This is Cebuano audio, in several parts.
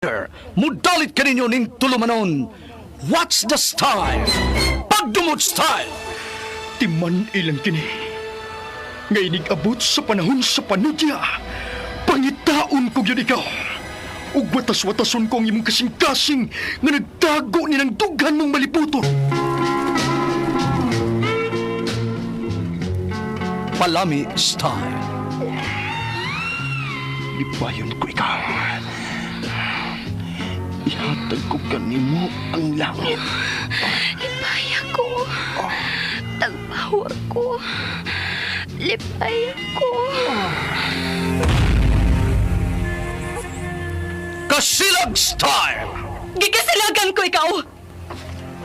Center mudalit kaninyo ning tulumanon. What's the style? Pagdumot style! Timan ilang kini. Nga inig-abot sa panahon sa panudya. Pangitaon ko yun ikaw. Ug watas-watason ko ang imong kasing-kasing nga nagtago ni ng dughan mong maliputon. Palami style. Lipayon ko ikaw. Ihatag ko kanimo ang langit. Lipay ako. Tagpawa ko. Lipay ako. Kasilag style! Gikasilagan ko ikaw!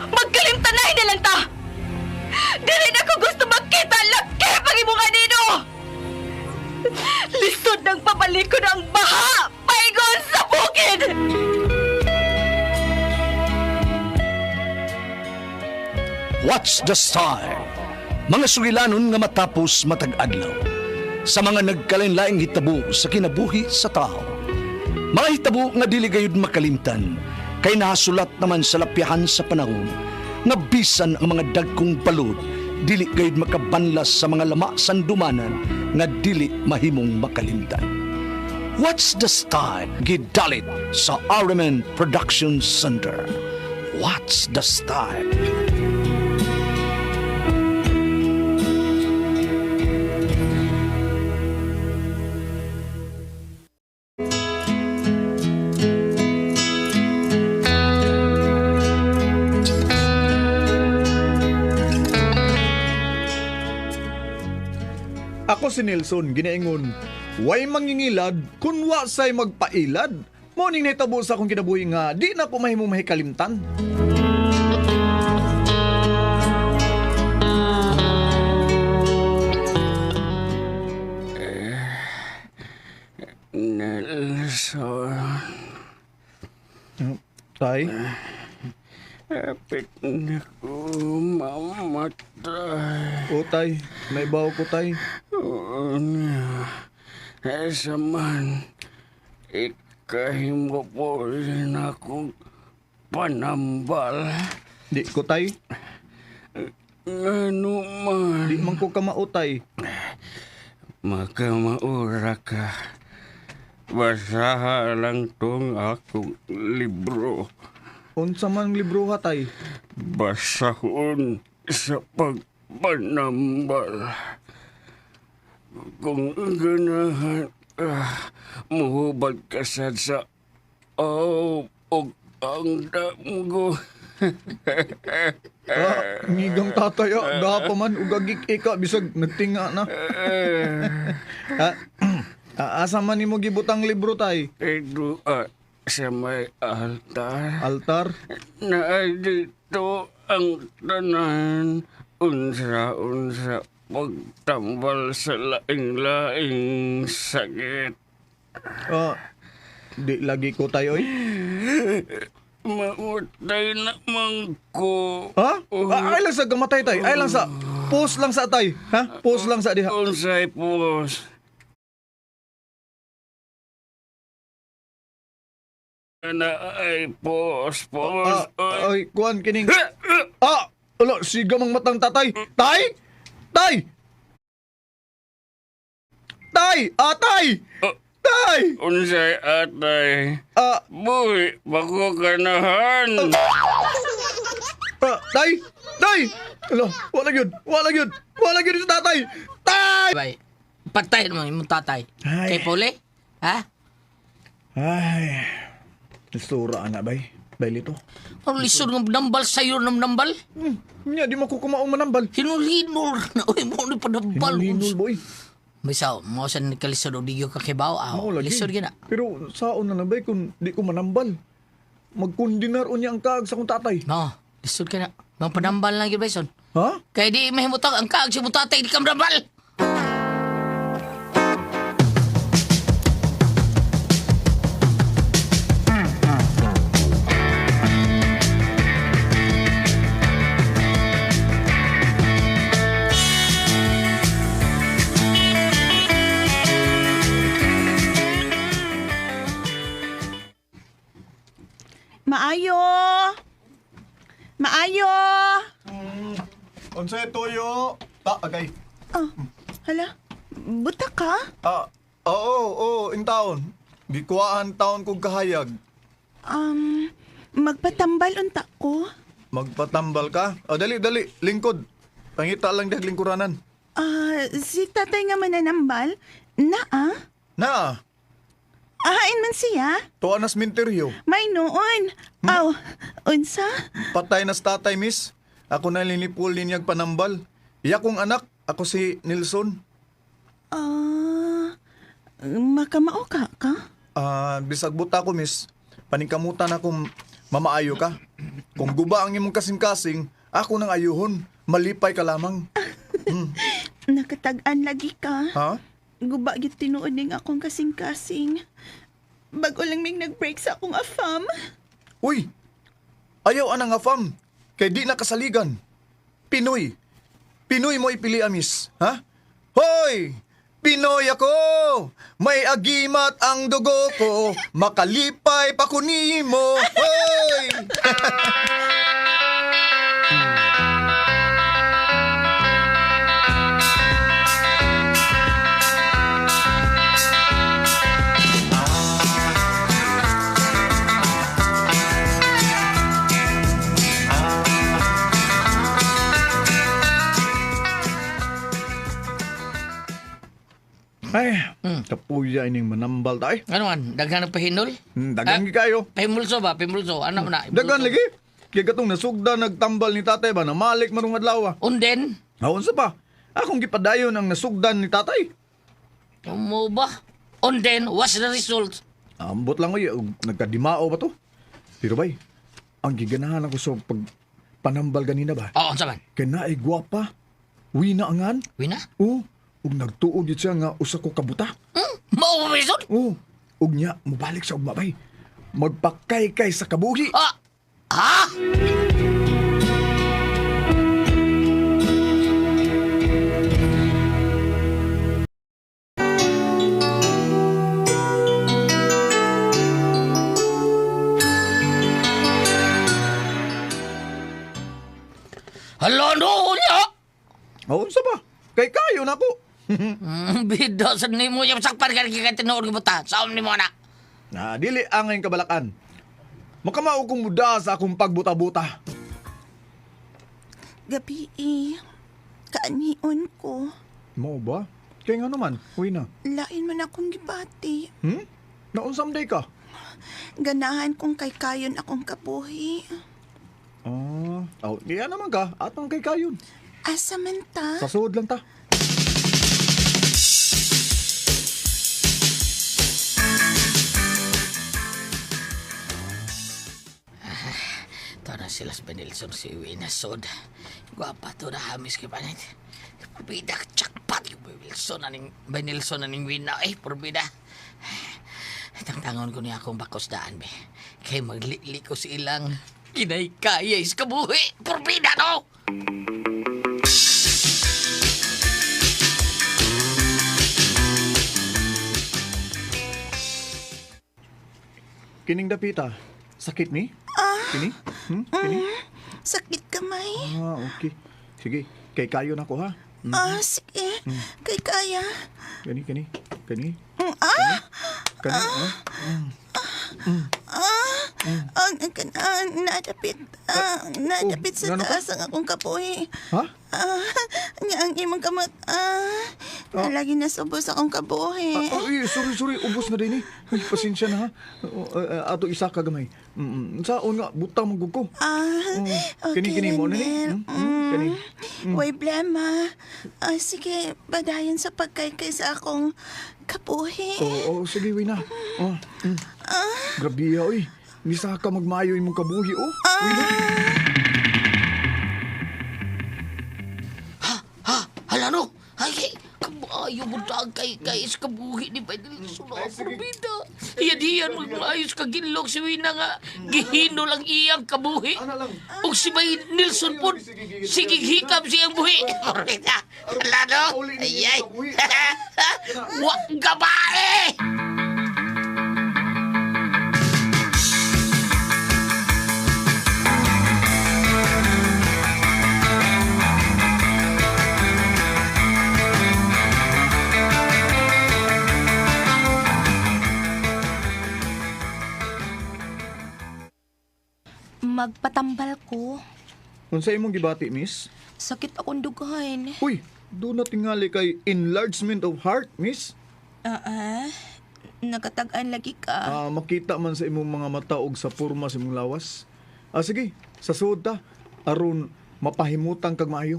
Magkalimtanay na lang ta! Dili na ko gusto magkita laki pag imong anino! Lisod ng pabalik ko ng baha! Paigon sa bukid! What's the style? Mga sugilanon nga matapos matag adlaw. Sa mga nagkalain-laing hitabo sa kinabuhi sa tao. Mga hitabo nga dili gayud makalimtan kay nahasulat naman sa lapyahan sa panahon nga bisan ang mga dagkong balod dili gayud makabanlas sa mga lama sandumanan nga dili mahimong makalimtan. What's the style? Gidalit sa RMN Production Center. What's the style? Ako si Nelson, ginaingon, way mangingilad, kun wa say magpailad. Morning nahitabo sa akong kinabuhi nga, di na ko mahimong mahikalimtan. Nelson, Tay, hapit na ko mamatay. o tay, naibaw ko tay. Oo na. Esa man, ikahimo po rin akong panambal. Di ko tay, Ngano man, di man ko kamao tay. makamaura ka. Basaha lang tong akong libro. Unsa man libro ha tay? Basahon sa pagpanambal. Kung ganahan, muhubad ka sad sa oh, og ang damgo. Ah, ngigang tatay ah, daha pa man ug agik ika bisag nagtinga na. Ah, asa man nimo gibutang libro tay? Ito sa may altar. Altar? Na dito ang tanan unsa-unsa pagtambal sa laing-laing sakit. Ah, di lagi ko tay oy. Mamatay na man ko. Ha? Ah, ay lang sa kamatay tay. Ay lang sa post lang sa tay. Ha? Post lang sa diha. Unsay pos. Na ay pos, pos. Ah, ay, kuan kining. Ah, ala siga mang matang tatay. Tay? Tay! Tay! Ah, tay! Tay! Unsay atay. Ah, Buhi, bako kanahan. ah, tay! Tay! Ala, wala gyud. Wala gyud. Wala gyud sa tatay. Tay! Bay, patay naman imong tatay. Ay. Kay Puli? Ha? Ay. Lisura ana bay. Bay lito. Ang lisod ng nambal sa'yo ng nambal? Nya di mo ko kumaong manambal. Hinul-hinul na. Uy, mo ni panambal. Hinul boy. Bisa, mo sa kalisod o di ka kibaw. Ah, Mao lagi. lisod gina. Pero saon na lang bay kung di ko manambal. Magkundinar unya ang kaag sa akong tatay. No, lisod ka na. Mga panambal lang yun, Bison. Ha? Kaya di mahimutang ang kaag si mong tatay, di ka manambal. Maayo! Maayo! Unsay tuyo? Ta, agay. Oh, hala. Buta ka? Ah, oo, oo, in taon. Gikuhaan taon kong kahayag. Magpatambal unta ko. Magpatambal ka? O, dali, dali. Lingkod. Pangita lang dag lingkuranan. Ah, si tatay nga mananambal. Naa? Na, Ahain man siya. tuwa na sementeryo. May noon. Aw, unsa? Patay na sa tatay, miss. Ako na linipul ninyag panambal. Iya kong anak, ako si Nilson. Ah, makamao ka ka? Ah, bisag buta ko, miss. Paningkamutan akong mamaayo ka. Kung guba ang imong kasing-kasing, ako nang ayuhon. Malipay ka lamang. Nakatag-an lagi ka. Ha? Guba gyud tinuod ning akong kasing-kasing. Bago lang ming nag-break sa akong afam. Uy! Ayaw anang afam. Kay di nakasaligan. Pinoy. Pinoy mo ipili, amis. Ha? Hoy! Pinoy ako! May agimat ang dugo ko. Makalipay pa ko nimo. Hoy! Ay, kapuya ining manambal tayo. Ano man, daghan ng pahinol? Dagan gi kayo. Pahimulso ba? Pahimulso. Ano na? Dagan lagi. Kaya katong nasugda nagtambal ni tatay ba namalik marong adlaw. Ah. Unden? Haon sa pa. Akong gipadayon ang nasugdan ni tatay. Mo ba? Unden, what's the result? Ambot lang oy, nagkadimao ba to? Pero bay, ang giganahan ako sa pag panambal ganina ba? Oo, unsa man? Kay naay gwapa. Wina angan. Wina? Oh, ug nagtuo gyud siya nga usa ko kabuta. Hmm? Mao ba result? Oh, ug niya mobalik sa ugma bay. Magpakaykay sa kabuhi. Ah! Ha? Hala no, niya! Oh, unsa ba? Kay kayo na ko. Bida sa nimo yung sakpan ka kay tinuod nga buta. Saom nimo na. Na dili angay kabalakan. Makamao kong muda sa akong pagbuta-buta. Gabi eh. Kaanion ko. Mao ba? Kay nga naman, uy na. Lain man akong gibati. Hmm? Naunsam day ka? Ganahan kong kay kayon akong kabuhi. Ah, oh, diya naman ka. Atong kay kayon. Asa man ta? Sa suod lang ta. Ito na sila sa Benilson si Wina Sod. Gwapa to na hamis kay panit. Purbida, jackpot yung Wilson aning Benilson aning Wina. Eh, purbida. Tangtangon ko niya akong bakos daan, be. Kay maglili ko sa ilang kinaykaya is kabuhi. Purbida, no! Kining dapita. Sakit ni? Kini? Kini? Sakit kamay. Ah, okay. Sige, kay kayon ako ha. Ah, sige. Kay kaya. Kani, kani. Kani. Ah! Kani. Ah. Ah! Ang ah, nadapit. Ah, nadapit sa oh, ngano ka? taas ang akong kabuhi. Ha? Ah, nga ang imong kamot. Ah, Ah. lagi nasubos akong kabuhi. Ah, oh, eh, sorry, sorry. Ubos na din eh. Ay, pasensya na ha. Oh, ato isa ka gamay. Saon nga, butang magug ko. Ah, Mm. okay, Kini, kini mo na ni. Renel. Kani. Way blema. Ah, sige, padayon sa pagkaykay sa akong kabuhi. Oo, oh, sige, wina. Oh. Grabe, oy. Misa ka magmayo imong kabuhi, oh. Wina. Ha? Ha? Hala no! Ay, ay, kabayo mo ta kay kay is kabuhi ni Benilson. Oh, purbida. Iyan iyan magmaayos ka ginlok si Wina nga gihinol ang iyang kabuhi. Ug si Bay Nilson po, sige hikap siyang buhi. Purbida. Hala no! Ay, ay. Wa gabae! Magpatambal ko. Unsa imong gibati, miss? Sakit akong dughan. Uy, do na tingali kay enlargement of heart, miss. Ah, ah. Nakatag-an lagi ka. Ah, makita man sa imong mga mata og sa porma sa imong lawas. Ah, sige, sa suod ta aron mapahimutang kag maayo.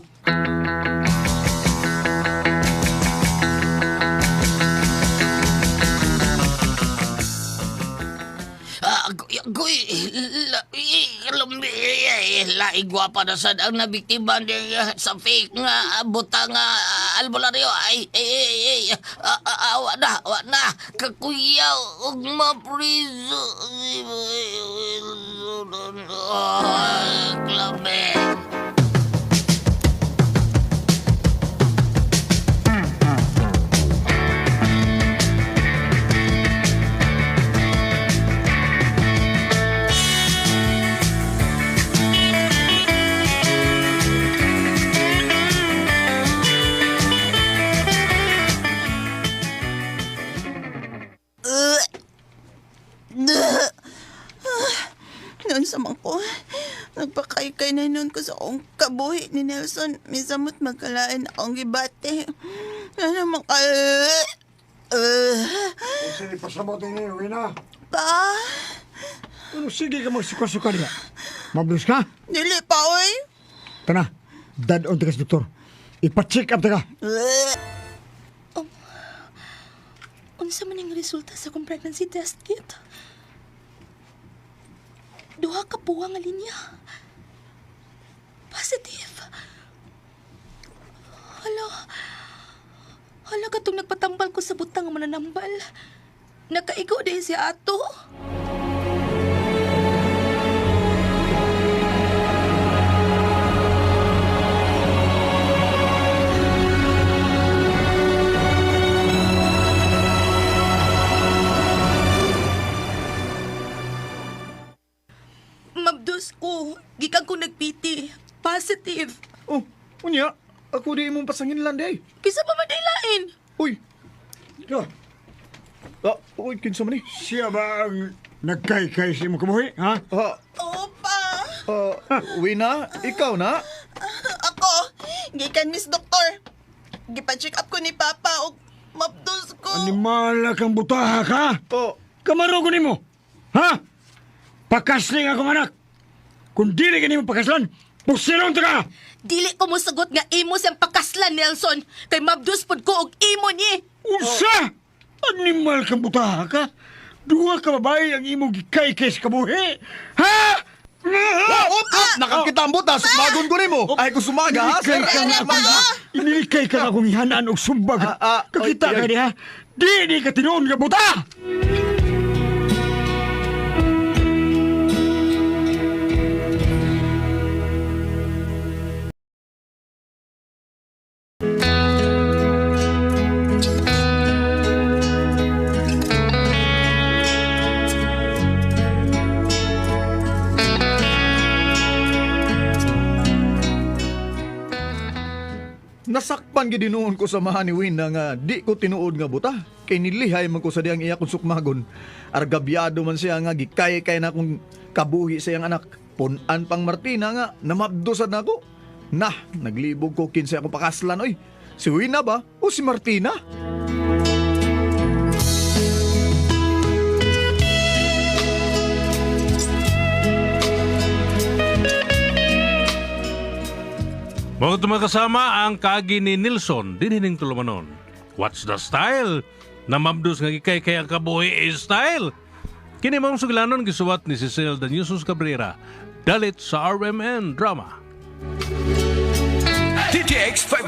Ah, Agoy, agoy, lami, lahi gwapa na sad ang nabiktima ni sa fake nga buta nga albularyo. Ay, ay, ay, ay, awa na, awa na, kakuyaw, ug mapriso. Ah, Klabe. Noon sa man ko, nagpakaykay na noon ko sa akong kabuhi ni Nelson. Misamot magkalain akong gibate. Na naman ka... Sige, pasabot ni Wina. Pa, Ano, sige ka magsuka-suka niya. Mablos ka? dili pa, oy. Tana, dad-on ta ka sa doktor. Ipa-check up ta ka. Unsa man ang resulta sa akong pregnancy test kit? Duha ka buwa nga linya. Positive. Hala. Hala katong nagpatambal ko sa butang nga mananambal. Nakaigo din si ato. Mabdos ko. Gikan ko nagpiti. Positive. Oh, unya, ako di imong pasanginlan day. Kisa pa man lain. Uy, Do, ah, uy, kinsa man ni? siya ba ang nagkaykay sa imong kabuhi, ha? Ah, Opa! ah, Wina, ikaw na? Ako, gikan Miss Doktor. Gipa-check up ko ni Papa og mabdos ko. Animal kang butaha ka? Oh, Kamarugo nimo? Ha? Pakasling akong anak. Kung dili ka nimo pakaslan, pusilon ta ka! Dili ko mosagot nga imo siyang pakaslan, Nelson. Kay mabdos pod ko og imo ni. Unsa? Animal kang butaha ka? Duha ka babae ang imong gikaykay sa kabuhi? Ha? Oh, op, op, nakakita ang butas. Magon ko nimo. Ay, kung sumaga, ha? Sir, Inilikay ka nga sumaga. akong, inilikay ka nga akong ihanaan og sumbag. Ah, ah, Kakita oy, ka ay. niya. Di ni ka tinuon nga buta! Nasakpan gid noon ko sa maha ni Wina nga di ko tinuod nga buta. Kay nilihay man ko sa diyang iya kong sukmagon. Argabyado man siya nga gikay-kay na akong kabuhi sa iyang anak. Punan pang Martina nga namabdosad na ako. Nah, naglibog ko kinsay akong pakaslan oy. Si Wina ba o si Martina? Mga tumakasama ang kaagi ni Nilsson, dinhining tulumanon. What's the style? Namabdos nga gikay kay ang kabuhi is style. Kini mong sugilanon gisuwat ni Cecil Daniusos Cabrera. Dalit sa RMN Drama. DTX